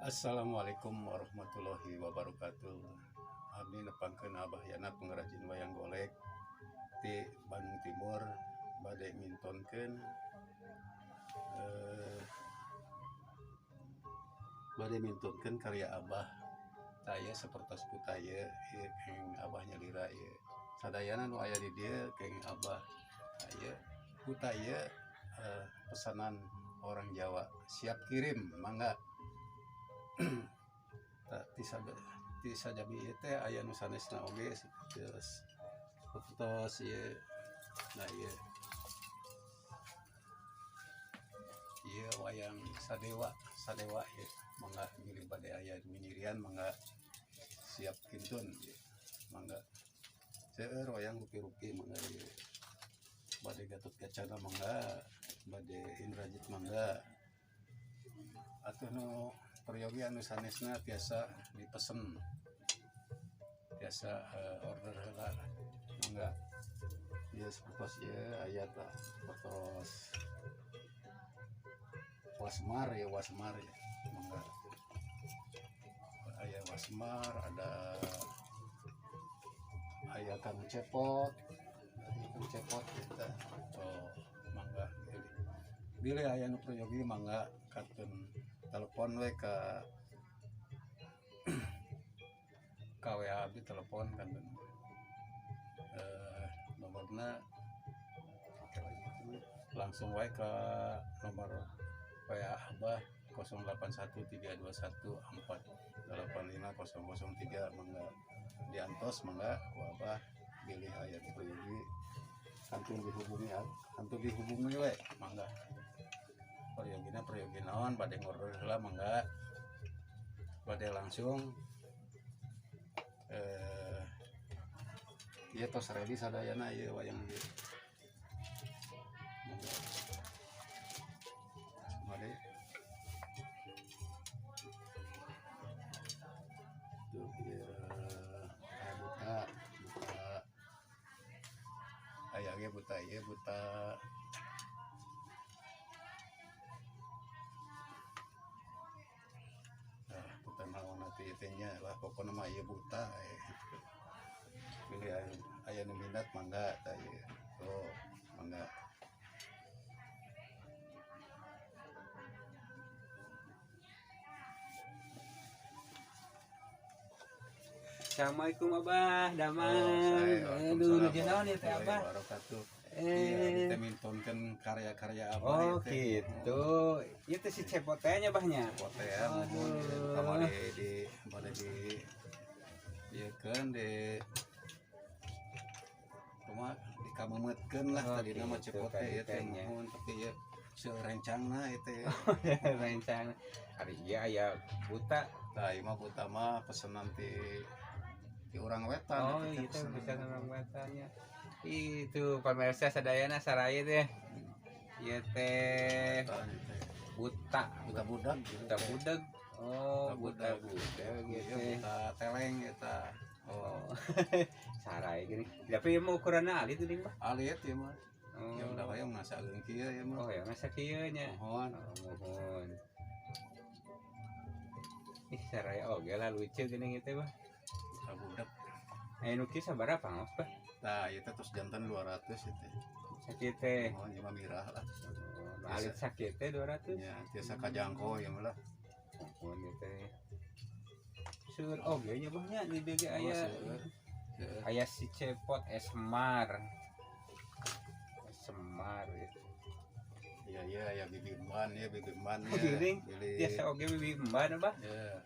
Assalamualaikum warahmatullahi wabarakatuh. Abdi nepangkeun Abah Yana pengrajin wayang golek di Bandung Timur bade mintonkeun eh, bade mintonkeun karya Abah. Tah ieu sapertos buta ieu, ieu keng Abah nyalira ieu. Sadayana nu aya di dieu keng Abah. Tah ieu buta ieu pesanan orang Jawa, siap kirim mangga. Tah ti sajabi ieu teh aya nu sanesna oge sapertos ieu. Nah ieu. Ieu wayang Sadewa, Sadewa ieu. Mangga bilih bade aya nyirian mangga siap kintun ieu. Mangga. Seueur wayang rupi-rupi mangga ieu. Bade Gatot Kacana mangga, bade Indrajit mangga. Atuh nu peryogi anu sanesna tiasa dipesen, tiasa order heula lah mangga. Ieu sapertos ieu aya tah sapertos Wasmar ya, Wasmar ya mangga. Aya Wasmar, ada aya Kang Cepot, Kang Cepot kita. Oh, mangga bilih aya nu peryogi mangga kantun telepon we ka WA abdi, telepon kantun nomorna langsung wae ke nomor WA Abah 081321485003. Mangga diantos mangga ku Abah bilih aya nu peryogi kantun dihubungi, kantun dihubungi we mangga. Peryogina peryogi naon bade ngorder heula mangga, bade langsung ieu tos ready sadayana ieu wayang ieu. Mangga. Bade tuh ieu aya buta, buta aya ge buta ieu buta. Nah, buta naon atuh ieu teh nya lah pokona mah ieu buta. Bilih aya nu minat mangga tah ieu. Oh, mangga. Assalamualaikum Abah, damang. Oh, saya, Aduh, waalaikumsalam nuju naon ieu teh Abah? warahmatullahi wabarakatuh. Iya, abdi teh mintonkeun karya-karya Abah Oh, ieu teh. gitu. Ieu teh si Cepot teh nya Bah nya. Cepot teh ya, muhun ieu kamari di bade di ieu keun di kumaha dikamemetkeun lah Oh, tadina mah gitu, Cepot teh ieu teh tadi teh nya. muhun tapi ieu seueur rencangna ieu teh. Rencang. Ari ieu aya buta. Tah ieu mah buta mah pesenan ti urang wetan Oh, eta teh ieu teh pesenan. pesanan urang wetan nya. Itu pemirsa sadayana saraya teh. Ieu teh Buta, buta. Buta budak gitu Buta teh. budak. Oh, Buta buta budak. budak Iya, ieu teh. buta teleng eta. Oh. Sarai gini. Tapi ieu mah ukuranna alit teuing, Bah. Alit ieu mah. Oh. Ya udah hoyong ngasa ageung kieu ieu mah. Oh, ya ngasa kieu nya. Muhun. Oh, muhun. Ih, saraya oge lah lucu geuning ieu teh, Bah. Buta budak. Aya nu kieu sabaraha pangaos, Bah? Tah, ieu teh tos janten 200 ieu teh. Sakieu teh. Muhun ieu mah mirah lah. Oh, alit sakieu teh 200. Ya, tiasa kajangko ieu mah lah. Muhun ieu teh. Seueur oge nya Bah nya di dieu ge Oh, aya. seueur. Seueur. Aya si Cepot Esmar. Semar gitu. Iya, iya, ya bibi emban ya, bibi emban ya. Geuning. Bilih. Biasa oge bibi emban Bah. Ya.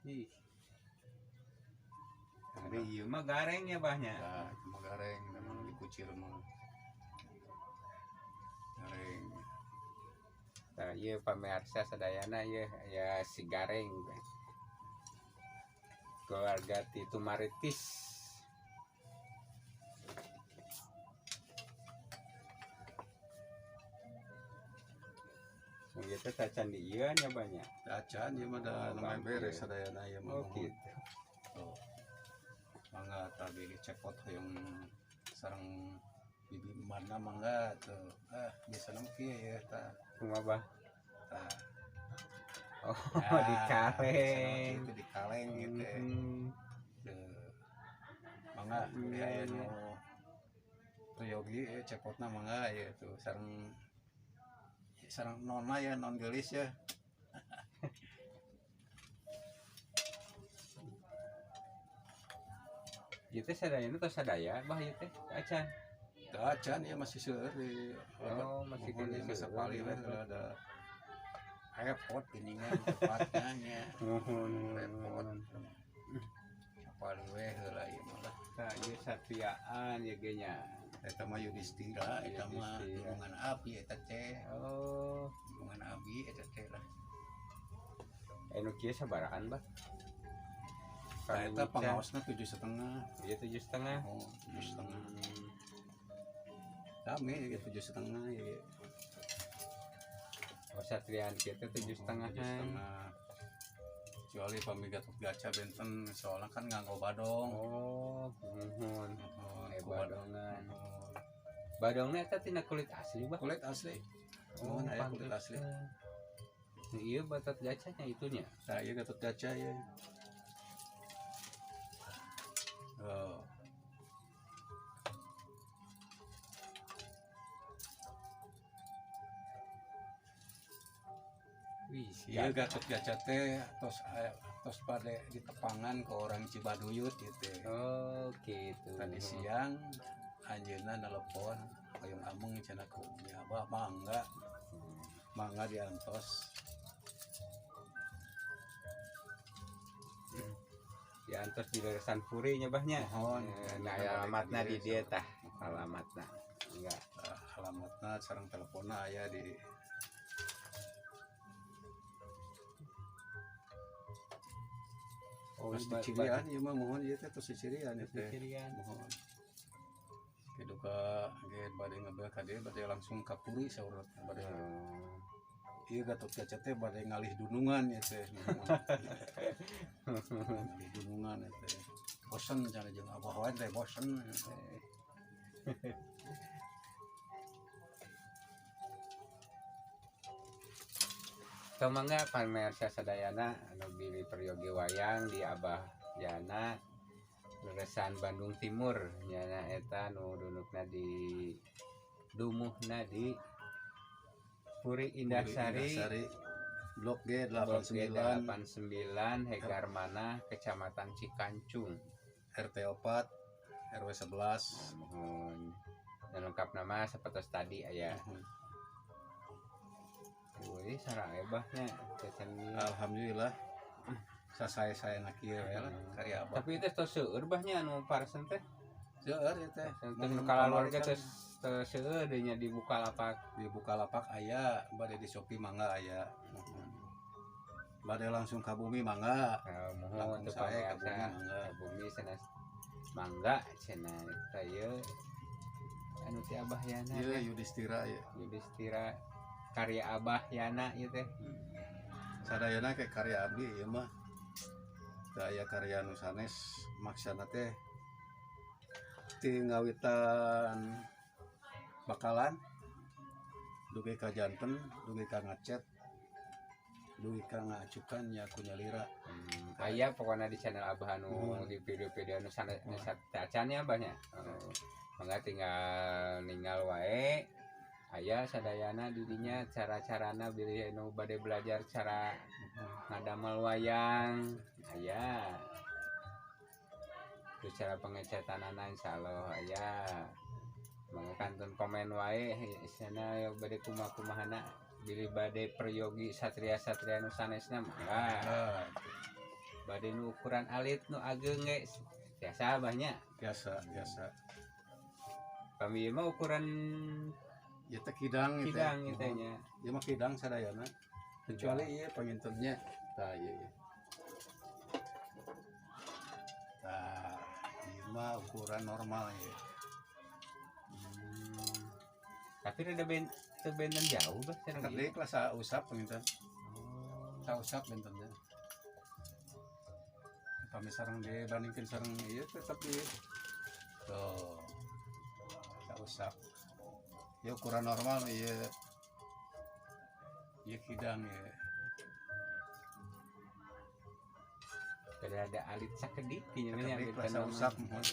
Ih. Ari ieu mah gareng ya Bah nya. Nah, itu mah gareng, memang dikucir mah. Gareng. Tah ieu pamirsa sadayana ieu aya si gareng. Keluarga Tito Maritis. Gitu tacan di ieu nya banyak. Tacan ieu mah da Oh, namanya bangke. beres sadayana ieu mah. Oh, gitu. Tuh. Mangga tah bilih Cepot hoyong sareng bibi mana mangga tuh. Ah, biasana mah kieu ya tah. Kumaha Bah? Tah. Oh, di kaleng. Itu di kaleng gitu. Teu. Mangga di aya nu peryogi cepotna mangga ya itu sareng sareng nona ya, non geulis ya. Ieu teh sadayana tos sadaya bah ieu teh acan. Teu acan ya, masih seueur di Oh, masih mohon kena ya, masa seueur palih di we lebet. Ada repot geuningan tepatnya nya. Muhun. Repot. Sapalih we heula ieu mah lah. Tah ieu satriaan ieu ge nya. Eta mah Yudhistira, eta mah Yudhistira. dunungan api eta teh. Oh, Dunungan abi eta teh lah. Anu kieu sabarahan bah? Nah, eta pangaosna 7,5. Ieu 7,5. Oh, 7,5. Rame ya 7,5 ya. Oh, satriaan kieu teh 7,5. 7,5. Kecuali pami Gatot Gaca benten soalnya kan nganggo badong. Oh, muhun. Oh, Eh, ku badong. badongan. Badongna eta tina kulit asli bah? Kulit asli. Oh, Mohon aya kulit asli. Pantesan. Ieu Gatot Gacanya itunya. Nah, ieu Gatot Gaca ya. Oh. Wih, Iya siap. Gatot Gaca teh tos tos pada ditepangan ke orang Cibaduyut gitu. Oh, gitu. Tadi siang anjeunna nelepon hoyong ameng cenah ku umi abah mangga. Mangga diantos. Diantos di Leresan Puri nya bah nya. Mohon. Nah, alamatna di dieu tah, alamatna. Enggak. Tah, alamatna sareng teleponna aya di Oh, tos dicirian ieu mah, mohon ieu teh tos dicirian ieu teh. Dicirian. Mohon. Ke duka ge bade ngebel ka dieu bade langsung ka Puri saur bade. Oh. Ieu Gatot Gaca teh bade ngalih dunungan ieu teh. Ngalih dunungan ieu teh. Bosen cenah jeung abah wae teh bosen. Teu mangga pamirsa sadayana anu bilih peryogi wayang di Abah Yana Leresan Bandung Timur nyana eta nu dunukna di dumuhna di Puri Indah Sari, Sari Blok G Blok G 89 89 Hegarmanah, Kecamatan Cikancung, RT 4 RW 11. Mohon dan lengkap nama seperti tadi aya. Wih, sarai bahnya cacan ieu. Alhamdulillah sasai-saya nak kieu we lah karya abah. Tapi itu tos seueur bahnya anu parsen teh. Seueur ieu teh. Teh nu kalaluarga teh teh seueur deui nya di Bukalapak. Di Bukalapak aya, bade di Shopee mangga aya. Bade langsung ka bumi mangga. Nah, mohon Langkung teu sae ka pamirsa bumi mangga. Ka bumi sanes mangga cenah eta ieu anu ti Abah Yana Ieu teh. Yudhistira ieu. Yudhistira karya Abah Yana ieu teh. Sadayana ke karya abdi ieu mah. Teu aya karya nu sanes, maksana teh ti ngawitan bakalan dugi ka janten, dugi ka ngacet, dugi ka ngacukan nya ku nyalira. Aya pokokna di channel Abah anu Mohon. di video-video anu sanes acan nya Abah nya. Oh, mangga tinggal ninggal wae. Aya sadayana di dinya cara-carana bilih anu bade belajar cara ngadamel wayang aya. Terus cara pengecatanana insyaallah aya. Mangga kantun komen wae isana bade kumaha-kumahana bilih bade peryogi satria-satria nu sanesna mangga. Bade nu ukuran alit nu ageng ge biasa abahnya. Biasa, biasa. Pami ieu mah ukuran Ieu teh kidang ieu teh. Kidang ieu teh nya. Ieu mah kidang sadayana. Kecuali ieu pangintennya. Tah ieu ieu. Tah, ieu mah ukuran normal ieu. Tapi rada teu benten jauh bah sareng ieu. Kedik lah sausap panginten. Sausap bentennya. Pami sareng dibandingkeun sareng ieu teh tapi tuh sausap. Ya ukuran normal ieu. Ieu kidang ieu. Beda ada alit sakedik nya nya. Sakedik lah, sausap muhun.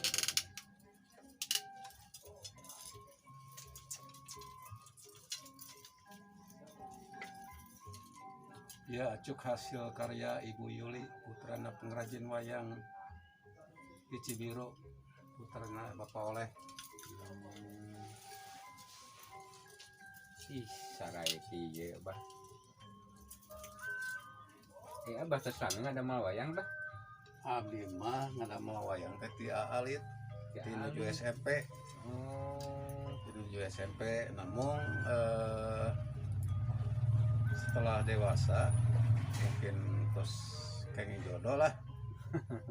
Ya, acuk hasil karya Ibu Yuli, putrana pengrajin wayang di Cibiru, putrana Bapak Oleh. Ih, sarai kieu bah. Abah tos lami ngadamel wayang bah? Abdi mah ngadamel wayang teh ti alit, Ti ti nuju alit. SMP. Oh. Ti nuju SMP, namun setelah dewasa mungkin terus kenging jodoh lah.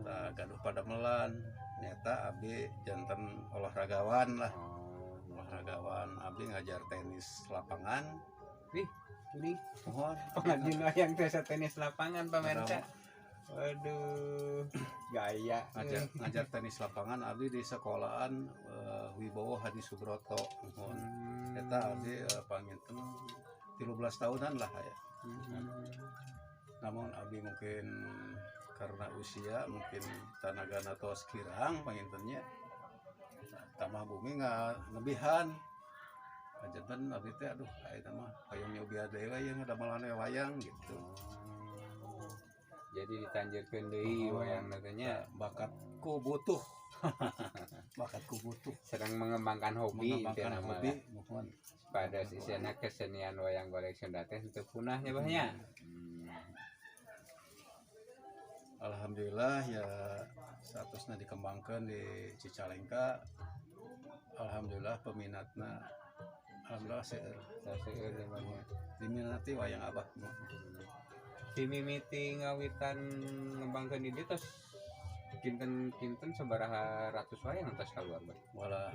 Nah, gaduh padamelan nyata abdi janten olahragawan lah. Oh. Olahragawan, abdi ngajar tenis lapangan. Wih, ini Mohon. Pengrajin wayang teh tenis lapangan pamirsa. Waduh, gaya. Ngajar tenis lapangan abdi di sekolahan Wibowo Hadi Subroto. Mohon. Eta abdi panginten 13 tahunan lah ya. Namun abdi mungkin karena usia mungkin tanagana tos kirang pangintennya, tambah bumi nggak lebihan janten abdi teh aduh ayeuna mah hoyong nyobian deui we ieu ngadamelan wayang gitu. Oh. Jadi ditanjurkeun deui Oh. wayang teh nya. Bakatku butuh. Bakatku butuh. Sedang mengembangkan hobi mengembangkan intina mah hobi lah. Mohon. Pada istilahna kesenian wayang golek Sunda teh teu punahnya bah nya. Alhamdulillah ya statusnya dikembangkan di Cicalengka. Alhamdulillah peminatna alhamdulillah seueur. Seueur teh bah nya. Diminati wayang abah. Si mimiti ngawitan ngembangkeun di dieu tos kinten-kinten sabaraha ratus wayang tos kaluar bah? Walah.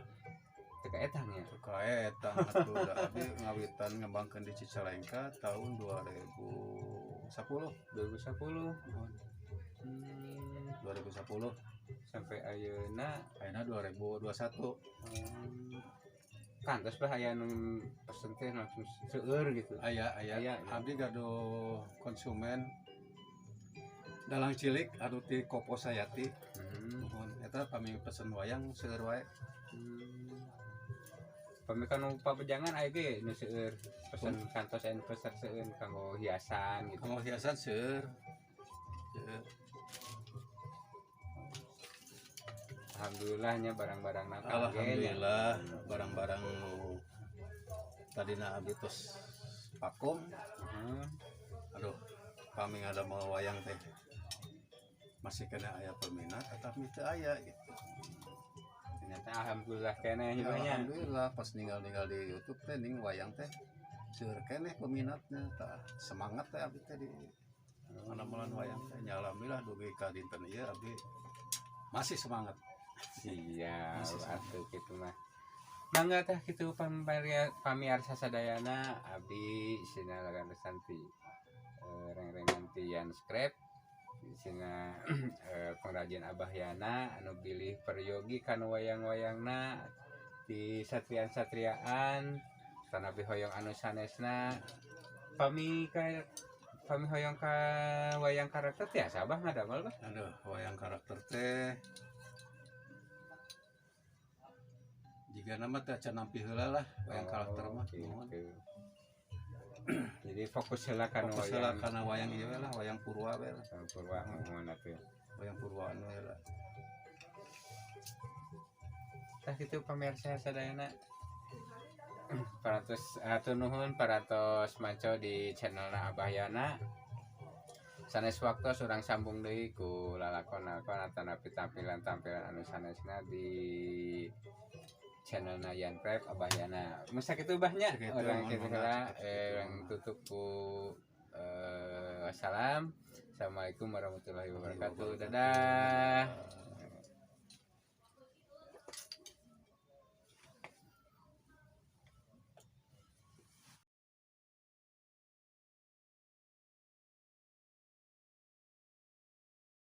Teu kaetang nya. Teu kaetang atuh da abdi ngawitan ngembangkeun di Cicalengka tahun 2010. 2010. Muhun. 2010 Sampai ayeuna ayeuna 2021. Kantos bah aya nu pesen teh langsung seueur gitu? Aya, aya. Aya, ya. Abdi gaduh konsumen dalang cilik anu ti Kopo Sayati. Muhun, eta pami pesen wayang seueur wae. Pami kanu pabejangan aya ge nu seueur pesen, kantos aya nu pesen seueur kanggo hiasan gitu? Kanggo hiasan seueur. Seueur. Alhamdulillahnya barang-barang nakal ge nya. Alhamdulillah barang-barang nu tadina abdi tos vakum. Aduh, kami ngadamel wayang teh masih kena aya peminat atau teu aya gitu. Ternyata alhamdulillah keneh Ya, nya. alhamdulillah pas ninggal-ninggal di YouTube teh ning wayang teh seueur keneh peminatnya, tah semangat teh abdi teh di ngadamelan wayang teh. Nya alhamdulillah dugi ka dinten ieu abdi masih semangat. Siap, Masih semangat. Atuh kitu mah. Mangga tah kitu pamiarsa sadayana, abdi sina Lagan Santi reng-rengan ti Yan Scrap sina pengrajin Abah Yana anu bilih peryogi kana wayang-wayangna di satrian-satriaan tanapi hoyong anu sanesna, pami ka pami hoyong ka wayang karakter tiasa abah ngadamel bah? Aduh, wayang karakter teh jika nama teh acan nampi heula lah wayang karakter mah. Gitu. Muhun. Jadi fokus heula kana Fokus heula wayang. Kana wayang ieu we lah, wayang purwa we lah. Wayang purwa muhun atuh. Wayang purwa anu we lah. Tah kitu pamirsa sadayana. Parantos hatur nuhun parantos maco di channelna Abah Yana. Sanes waktos urang sambung deui ku lalakon-lalakon atanapi tampilan-tampilan anu sanesna di channelna Yan Prep Abah Yana. Mun sakitu bah nya, Sakitu, urang mohon kitu mangga, heula, sakitu. Urang tutup ku wassalam. Assalamualaikum warahmatullahi wabarakatuh. Dadah.